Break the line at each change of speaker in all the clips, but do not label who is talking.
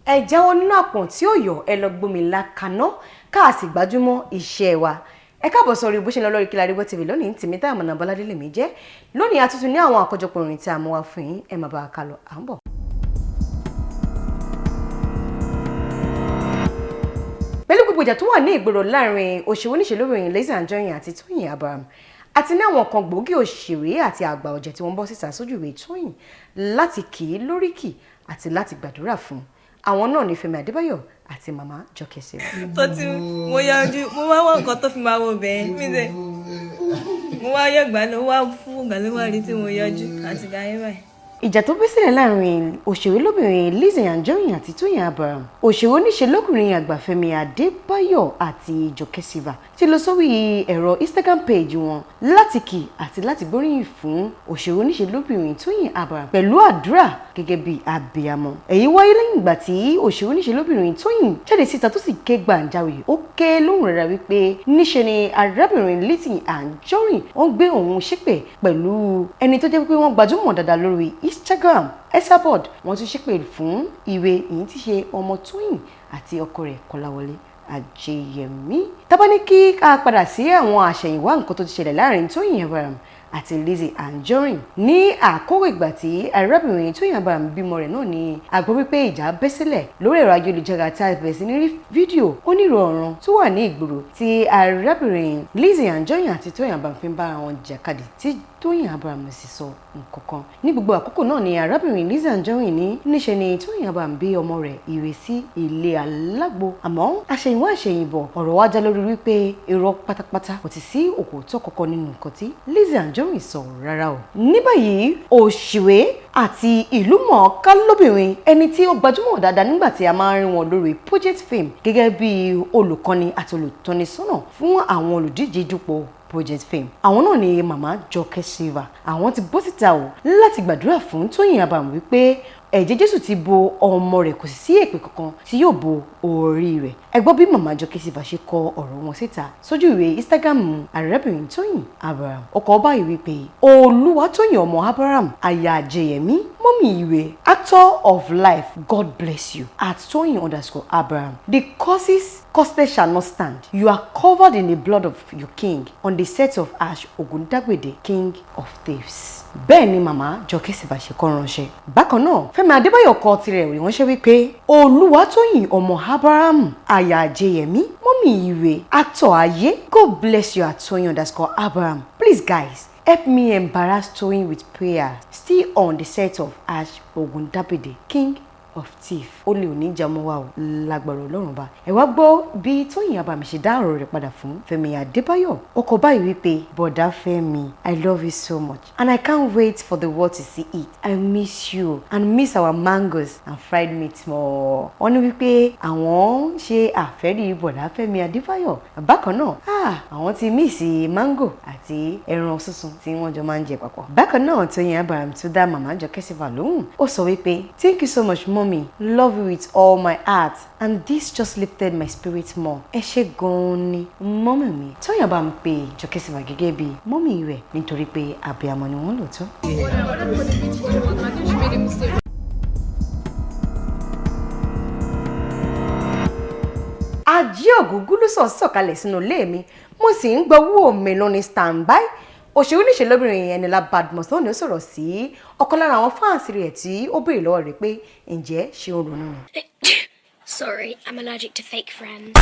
Ẹ jáwọ́ nínú àpọ̀n tí ó yọ, ẹ lọ gbómi lákaná ká sì gbájúmọ́ iṣẹ́ wa. Ẹ káàbọ̀ sórí bó ṣe ń lọ lórí Kílárí Gbọ́ TV lónìí. Tèmítáyọ̀ Mọ̀nà Bọ́ládé lèmi jẹ́. Lónìí, a tuntun ní àwọn àkójọpọ̀ ìròyìn tí a mú wá fún yín. Ẹ má bá a kálọ, à ń bọ̀. Pẹ̀lú gbogbo ìjà tó wà ní ìgboro láàrin òṣèré oníṣèlú Lizzy Anjorin àti Tóyìn Abraham, àti ní àwọn kan gbòógì òṣèré àti àgbà ọ̀jẹ̀ tí wọ́n bọ́ síta sójú ìwé Tóyìn láti kì í lóríkì àti láti gbàdúrà fún àwọn náà ní Fẹ́mi Adébáyọ̀ àti Màmá Jọkẹ́ Silva.
Tó ti mo yọjú, mo wá wá nǹkan tó fi máa wo bẹ́ẹ̀ mi sẹ, mo wá yọ ìgbà ló wá fún ìgbà ló wá rí tí mo yọjú àti ìgbà yẹn báyìí.
Ìjà tó bẹ́ sílẹ̀ láàrin òṣèré lóbìnrin Lizzy Anjorin àti Tóyìn Abraham, òṣèré oníṣe lọ́kùnrin àgbà Fẹ́mi Adébáyọ̀ àti Jọkẹ́ Silva ti lọ sórí ẹ̀rọ Instagram page wọn láti kì àti láti gbóríyìn fún òṣèré oníṣe lóbìnrin Tóyìn Abraham pẹ̀lú àdúrà gẹ́gẹ́ bí abiyamọ. Èyí wáyé lẹ́yìn ìgbà tí òṣèré oníṣe lóbìnrin Tóyìn jáde síta tó sì ké gbàǹjarè, ó ké lóhùn rárá wípé níṣe ni arábìnrin Lizzy Anjorin ó ń gbé òun ṣépè pẹ̀lú ẹni tó jẹ́ pé wọ́n gbajúmọ̀ dáadáa lórí Instagram, Esabod. Wọ́n tún ṣépè fún ìwé ìyìn tí ṣe ọmọ Tóyìn àti ọkọ rẹ̀ Kọ́láwọlé Àjẹyẹmí. Tá bá ní kí a padà sí àwọn àṣẹ̀yìnwá nǹkan tó ti ṣẹlẹ̀ láàrin Tóyìn Abraham àti Lizzy Anjorin ní àkókò ìgbà tí arábìnrin Tóyìn Abraham bímọ rẹ̀ náà ni a gbọ́ wípé ìjà bẹ́ sílẹ̀ lórí ẹ̀rọ ayélujára tí a bẹ̀rẹ̀ sí ní rí fídíò onírọ̀rùn tó wà ní ìgboro tí arábìnrin Lizzy Anjorin àti Tóyìn Abraham fi ń bára wọn jàkadì tí Tóyìn Abraham sì sọ nǹkankan. Ní gbogbo àkókò náà ni arábìnrin Lizzy Anjorin ní níṣe ni Tóyìn Abraham bí ọmọ rẹ̀ Ire sí ilé alágbo. Àmọ́ àṣẹ̀yìnwá àṣẹ̀yìnbọ̀, ọ̀rọ̀ wá já lórí wípé irọ́ pátápátá, kò ti sí òkòótọ́ kankan nínú nǹkan tí Lizzy Anjorin sọ rárá o. Ní báyìí, òṣèré àti ìlúmọ̀ọ́ká lóbìnrin, ẹni tí ó gbajúmọ̀ dáadáa nígbà tí a máa ń rí wọn lórí Project Fame gẹ́gẹ́ bí olùkọ́ni àti olùtọ́nisọ́nà fún àwọn olùdíje dupò Project Fame, àwọn náà ni Màmá Jọkẹ́ Silva, àwọn ti bọ́ síta o láti gbàdúrà fún Tóyìn Abraham wípé ẹ̀jẹ̀ Jésù ti bo ọmọ rẹ̀, kò sì sí èpè kankan tí yóò bo orí rẹ̀. Ẹ gbọ́ bí Màmá Jọkẹ́ Silva ṣe kọ ọ̀rọ̀ wọn síta sójú ìwé Instagram arábìnrin Tóyìn Abraham. Ó kọ báyìí wípé, "Olúwatóyìn ọmọ Abraham, aya Àjẹyẹmí, mummy Ire, actor of life, God bless you @Toyin_Abraham. The curses curses shall not stand. You are covered in the blood of your king on the set of #Ogundagbede King of Thieves." Bẹ́ẹ̀ ni Màmá Jọkẹ́ Silva ṣe kọ ránṣẹ́. Bákan náà, Fẹ́mi Adébáyọ̀ kọ tirẹ̀ ránṣẹ́ wípé, "Olúwatóyìn ọmọ Abraham, aya Àjẹyẹmí, mummy Ire, actor ayé, God bless you @Toyin_Abraham. Please guys, help me embarrass Toyin with prayer. Still on the set of #Ogundabede King of Thief." Ó lè òní jàmọ́ wa o, lágbára Ọlọ́run bá. Ẹ wá gbọ́ bí Tóyìn Abraham ṣe dá ọ̀rọ̀ rẹ̀ padà fún Fẹ́mi Adébáyọ̀. Ó kọ báyìí wípé, "Bọ̀dá Fẹ́mi, I love you so much and I can't wait for the world to see it. I miss you and miss our mangoes and fried meat more." Wọ́n ní wípé àwọn ń ṣe àfẹ́rí bọ̀dá Fẹ́mi Adébáyọ̀. Bákan náà, àwọn ti miss mango àti ẹran sísun tí wọ́n jọ máa ń jẹ papọ̀. Bákan náà, Tóyìn Abraham tún dá Màmá Jọkẹ́ Silva lóhùn. Ó sọ wípé, "Thank you so much, mommy. Love you with all my heart and this just lifted my spirit more. Ẹ ṣé gan-an ni, mummy mi." Tóyìn Abraham pé Jọkẹ́ Silva gẹ́gẹ́ bí mummy rẹ̀ nítorí pé abiyamọ ni wọ́n lóòótọ́.
I think she made a mistake.
Ajé Ògúngúlùsọ̀ sọ̀kalẹ̀ sínú ilé mi, mo sì ń gbowó mi lọ ní standby. Òṣèré oníṣẹ́ lóbìnrin Ẹniọlá Badmus náà ni ó sọ̀rọ̀ sí ọ̀kan lára àwọn fans rẹ̀ tí ó béèrè lọ́wọ́ rẹ̀ pé ǹjẹ́ ṣé ó ronú ni.
Sorry, I'm allergic to fake friends.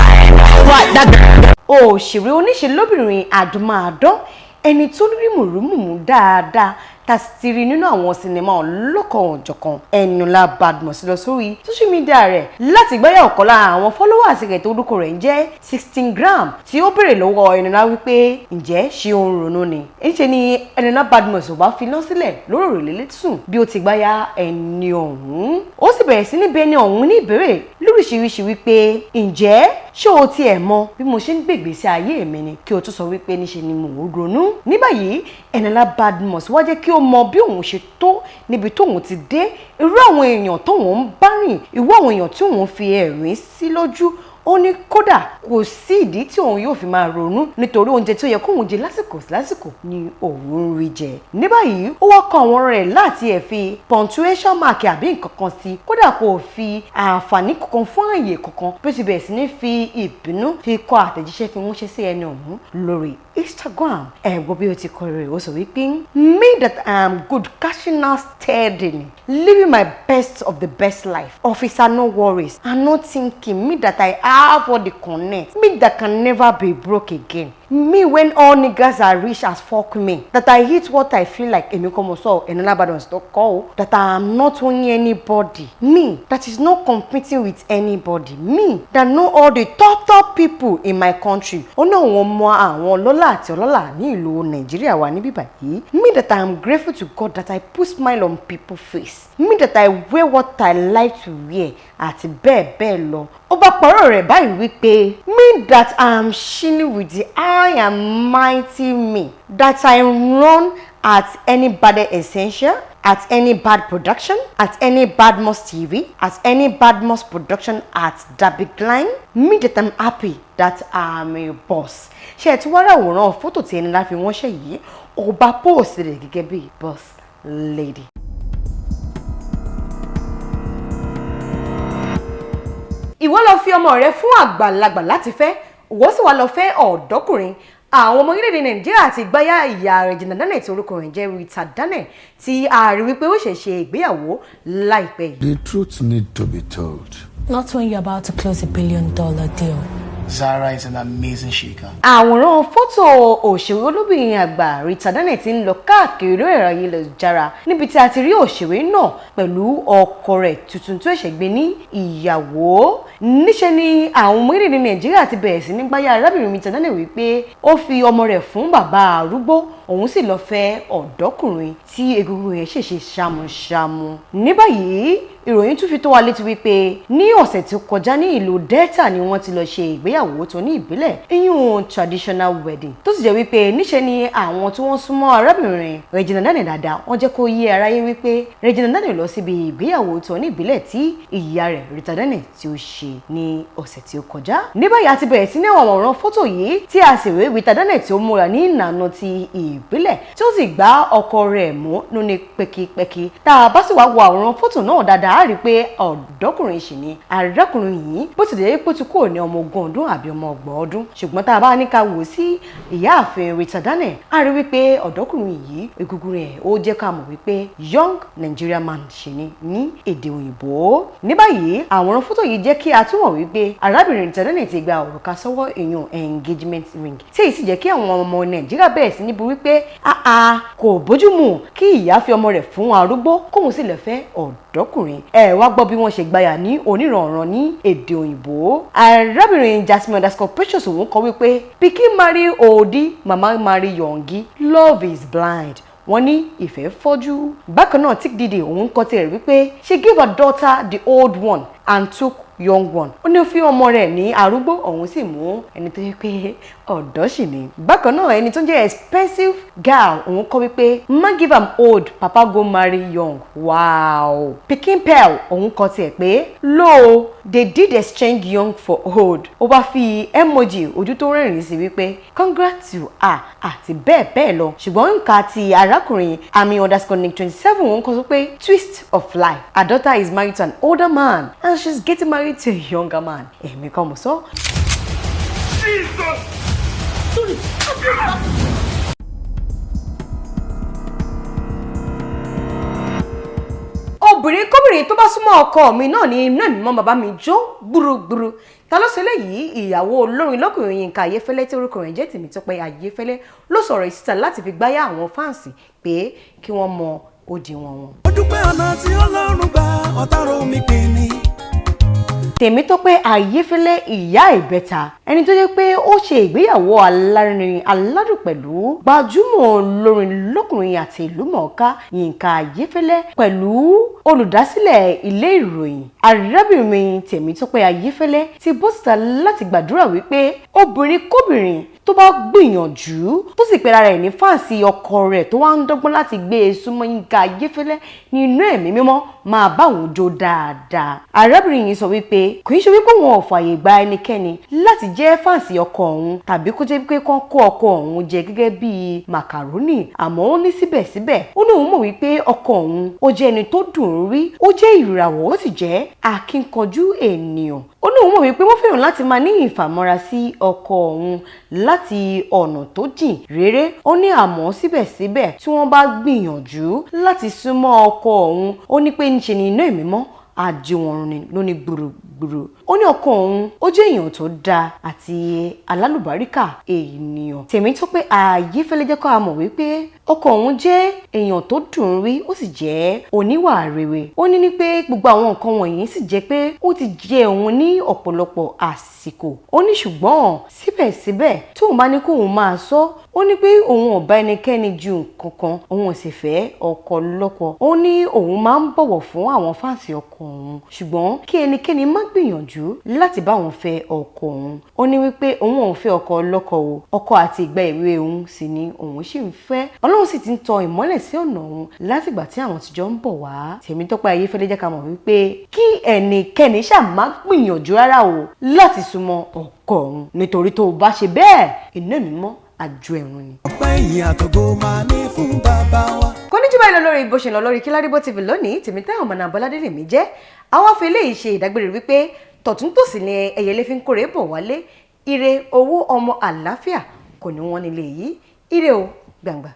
Òṣèré oníṣẹ́ lóbìnrin àdùnmáàdán, ẹni tó rí mùrùmùmù dáadáa tá a sì ti rí nínú àwọn sinimá ọlọ́kan-ò-jọ̀kan, Ẹniọlá Badmus, lọ sórí social media rẹ̀ láti gbáyà ọ̀kan lára àwọn followers rẹ̀ tó orúkọ rẹ̀ ń jẹ́ 16 gram, tí ó béèrè lọ́wọ́ Ẹniọlá wípé ǹjẹ́ ṣé ó ń ronú ni. Ńṣe ni Ẹniọlá Badmus ò bá fi iná sílẹ̀ lórí òrùlé sùn bí ó ti gbáyà ẹni ọ̀hún. Ó sì bẹ̀rẹ̀ sí ní bi ẹni ọ̀hún ní ìbéèrè lóríṣiríṣi wípé ǹjẹ́ ṣé o tiẹ̀ mọ bí mo ṣe ń gbègbè sí ayé mi ni kí o tó sọ wípé níṣe ni mò ń ronú. Ní báyìí, Ẹniọlá Badmus wá jẹ́ kí ó mọ bí òun ṣe tó níbi tóun ti dé, irú àwọn èèyàn tóun ń bá rìn, irú àwọn èèyàn tí òun fi ẹ̀rín sí lójú. Ó ní kódà kò sí ìdí tí òun yóò fi máa ronú nítorí oúnjẹ tí ó yẹ kóun jẹ lásìkò lásìkò ni òun ń rí jẹ. Ní báyìí ó wá kọ àwọn rẹ̀ láti ẹ̀ fi punctuation mark àbí nǹkan kan sí, kódà kò fi àǹfààní kankan fún àyè kankan bí ó ti bẹ̀rẹ̀ sí ní fi ìbínú fi kọ àtẹ̀jíṣẹ́ fi ránṣẹ́ sí ẹni ọ̀hún lórí Instagram. Ẹ gbọ́ bí ó ti kọ rẹ̀, ó sọ wípé me that I am good cashing out steadily, living my best of the best life, officer no worries and no thinking, me that I have all the connect, me that can never be broke again, me when all niggas are rich as fuck, me that I hit what I feel like, èmi kọ́ mo sọ Eniola Badmus tó kọ́ o, that I am not owing anybody, me that is not competing with anybody, me that know all the top top people in my country. Ó ní àwọn ọmọ àwọn ọlọ́lá àti ọlọ́lá ní ìlú Nàìjíríà wà níbí báyìí. Me that I am grateful to God that I put smile on people face, me that I wear what I like to wear, àti bẹ́ẹ̀ bẹ́ẹ̀ lọ. Ó bá pọ̀rọ̀ rẹ̀ báyìí wípé me that I am shining with the I am mighty, me that I run at any bad essential, at any bad production, at any Badmus TV, at any Badmus production, at Dabi Gleim, me that I'm happy that I'm a boss. Ṣé ẹ ti wá ráwòrán fótò tí Eniola fi wọ́n ṣe yìí? Ó bá post rẹ̀ gẹ́gẹ́ bí boss lady. Ìwọ lọ fi ọmọ rẹ fún àgbàlagbà láti fẹ́, ìwọ sì wá lọ fẹ́ ọ̀dọ́kùnrin. Àwọn ọmọ orílẹ̀-èdè Nàìjíríà ti gbáyà ìyá Regina Daniel tí orúkọ rẹ̀ jẹ́ Rita Daniel tí a rí wípé ó ṣẹ̀ ṣe ìgbéyàwó láìpẹ́ yìí.
The truth need to be told.
Not when you're about to close $1 billion deal.
Zara is an amazing shaker.
Àwòrán fọ́tò òṣèré olóbìnrin àgbà Rita Daniel ti ń lọ káàkiri lórí ẹ̀rọ ayélujára níbi tí a ti rí òṣèré náà pẹ̀lú ọkọ rẹ̀ tuntun tó ṣẹ̀ṣẹ̀ gbé ní ìyàwó. Níṣe ni àwọn ọmọ orílẹ̀-èdè Nàìjíríà ti bẹ̀rẹ̀ sí ní gbáyà arábìnrin Rita Daniel wípé ó fi ọmọ rẹ̀ fún bàbá arúgbó, òun sì lọ fẹ́ ọ̀dọ́kùnrin tí egungun rẹ̀ ṣèṣe ṣàmùṣàmù. Ní báyìí ìròyìn tún fi tó wa létí wípé ní ọ̀sẹ̀ tó kọjá ní ìlú Delta ni wọ́n ti lọ ṣe ìgbéyàwó tó ní ìbílẹ̀, ìyún traditional wedding, tó sì jẹ́ wípé níṣe ni àwọn tí wọ́n súnmọ́ arábìnrin Regina Daniel dáadáa wọ́n jẹ́ kó yé aráyé wípé Regina Daniel lọ síbi ìgbéyàwó tó ní ìbílẹ̀ tí ìyá rẹ̀ Rita Daniel tí ó ṣe ní ọ̀sẹ̀ tí ó kọjá. Ní báyìí a ti bẹ̀rẹ̀ sí ní àwọn àwòrán fótò yìí tí a sì rí Rita Daniel tí ó múra ní ìlànà ti ìbílẹ̀ tí ó sì gbá ọkọ rẹ̀ mú lóní pẹ́kípẹ́kí. Tá a bá sì wá wo àwòrán fótò náà dáadáa a rí pé ọ̀dọ́kùnrin sì ni arákùnrin yìí, bó ti dẹ̀ pé ó ti kúrò ní ọmọ 20 ọdún àbí ọmọ 30 ọdún, ṣùgbọ́n tá a bá ní ká wò sí ìyáàfin Rita Daniel a rí wípé ọ̀dọ́kùnrin yìí egungun rẹ̀ ó jẹ́ ká mọ̀ wípé young Nigerian man ṣì ni ní èdè òyìnbó. Ní báyìí àwòrán fótò yìí jẹ́ kí a túmọ̀ wípé arábìnrin Rita Daniel ti gba òrùka sọ́wọ́ èèyàn engagement ring, tí èyí sì jẹ́ kí àwọn ọmọ Nàìjíríà bẹ̀rẹ̀ sí ní bu wípé àà kò bójúmu kí ìyá fi ọmọ rẹ̀ fún arúgbó kóun sì lè fẹ́ ọ̀dọ́kùnrin. Ẹ wá gbọ́ bí wọ́n ṣe gbáyà ní oníranran ní èdè òyìnbó. Arábìnrin Jasmine underscore Precious òun kọ wípé pikin marry oldie, mama marry youngie, love is blind. Wọ́n ní ìfẹ́ fọ́jú. Bákan náà Tik Didi òun kọ tirẹ̀ wípé she give her daughter the old one and took young one. Ó ní ó fi ọmọ rẹ̀ ní arúgbó, òun sì mú ẹni tó yẹ pé ọ̀dọ́ sì ni. Bákan náà ẹni tó ń jẹ́ expensive girl òun kọ wípé mama give am old, papa go marry young. Wow. Pikin Pearl òun kọ tiẹ̀ pé lo they did exchange young for old. Ó bá fi emoji ojú tó rẹ́rìn-ín sí wípé congrats to her àti bẹ́ẹ̀ bẹ́ẹ̀ lọ. Ṣùgbọ́n nǹka ti arákùnrin Ami underscore Nick 27 òun kọ sọ pé twist of life, her daughter is married to an older man and she's getting married to a younger man. Èmi kọ́ mo sọ.
Jesus!
Obìnrin kóbìnrin tó bá súnmọ́ ọkọ mi náà ni iná mímọ́ bàbá mi jó gbúrúgbúrú. Ta ló sọ eléyìí? Ìyàwó olórin lọ́kùnrin Yínká Ayéfẹ́lẹ́ tí orúkọ rẹ̀ jẹ́ Tèmítọ́pẹ́ Ayéfẹ́lẹ́ ló sọ̀rọ̀ ìsíta láti fi gbáyà àwọn fáǹsì pé kí wọ́n mọ òdiwọ̀n wọn.
Ó dúpẹ́ ọ̀nà tí Ọlọ́run gbà ọ̀tá ro mi pè ní.
Tèmítọ́pẹ́ Ayéfẹ́lẹ́ ìyá ìbẹ́ta, ẹni tó jẹ́ pé ó ṣe ìgbéyàwó alárinrin aládùn pẹ̀lú gbajúmọ̀ olórin lọ́kùnrin àti ìlúmọ̀ọ́ká Yínká Ayéfẹ́lẹ́ pẹ̀lú olùdásílẹ̀ ilé ìròyìn arábìnrin Tèmítọ́pẹ́ Ayéfẹ́lẹ́ ti bọ́ síta láti gbàdúrà wípé obìnrin kóbìnrin tó bá gbìyànjú tó sì pera rẹ̀ ní fáǹsì ọkọ rẹ̀ tó wá ń dọ́gbọ́n láti gbé e súnmọ́ Yínká Ayéfẹ́lẹ́ nínú ẹ̀mí mímọ́ máa bá òun jó dáadáa. Arábìnrin yìí sọ wípé kì í ṣe wípé wọn ò fààyè gba ẹnikẹ́ni láti jẹ́ fáǹsì ọkọ òun tàbí kó jẹ́ pé kán kó ọkọ òun jẹ gẹ́gẹ́ bíi màkàrónì, àmọ́ ó ní síbẹ̀síbẹ̀ ó ní òun mọ̀ wípé ọkọ òun ó jẹ́ ẹni tó dùn ún rí, ó jẹ́ ìràwọ̀, ó sì jẹ́ akínkanjú ènìyàn. Ó ní òun mọ̀ wípé wọ́n fẹ́ràn láti máa ní ìfàmọ́ra sí ọkọ òun láti ọ̀nà tó jìn réré. Ó ní àmọ́ síbẹ̀síbẹ̀ tí wọ́n bá gbìyànjú láti súnmọ́ ọkọ òun, ó ní pé ńṣe ni iná ẹ̀mí mọ́ àjẹwọ̀n ni ló ní gbùrùgbùrù. Ó ní ọkọ òun ó jẹ́ èèyàn tó dáa àti alálùbáríkà ènìyàn. Tèmítọ́pẹ́ Ayéfẹ́lẹ́ jẹ́ kó a mọ̀ wípé ọkọ òun jẹ́ èèyàn tó dùn ún rí, ó sì jẹ́ oníwà rere. Ó ní pé gbogbo àwọn nǹkan wọ̀nyí sì jẹ́ pé ó ti jẹ òun ní ọ̀pọ̀lọpọ̀ àsìkò. Ó ní ṣùgbọ́n síbẹ̀síbẹ̀ tóun bá ní kóun máa sọ, ó ní pé òun ò bá ẹnikẹ́ni ju nǹkan kan, òun ò sì fẹ́ ọkọ lọ́kọ. Ó ní òun máa ń bọ̀wọ̀ fún àwọn fáǹsì ọkọ òun, ṣùgbọ́n kí ẹnikẹ́ni má gbìyànjú láti bá òun fẹ́ ọkọ òun. Ó ní wípé òun ò fẹ́ ọkọ lọ́kọ o, ọkọ àti ìgbà èwe òun sì ni òun sì ń fẹ́. Ọlọ́run sì ti ń tọ ìmọ́lẹ̀ sí ọ̀nà òun látìgbà tí àwọn ti jọ ń bọ̀ wá. Tèmítọ́pẹ́ Ayéfẹ́lẹ́ jẹ́ ká mọ̀ wípé kí ẹnikẹ́ni ṣáà má gbìyànjú rárá o láti súnmọ́ ọkọ òun, nítorí tó o bá ṣe bẹ́ẹ̀ iná mímọ́ àjò ẹ̀rùn ni.
Ọpẹ́ ìyìn àtògo máa ní fún bàbá wa.
Kò ní jù báyìí lọ lórí bó ṣe lọ lórí Kíládìbò TV lónìí. Tèmítáyọ̀ Ọmọ Bọ́ládé lèmi jẹ́. Àwa fi eléyìí ṣe ìdágbére wípé tọ̀tún tòsì ni ẹyẹlé fi ń kórè bọ̀ wálé. Ire, owó, ọmọ, àlàáfíà kò ní wọ́n nílé yìí. Ire o gbàngbà.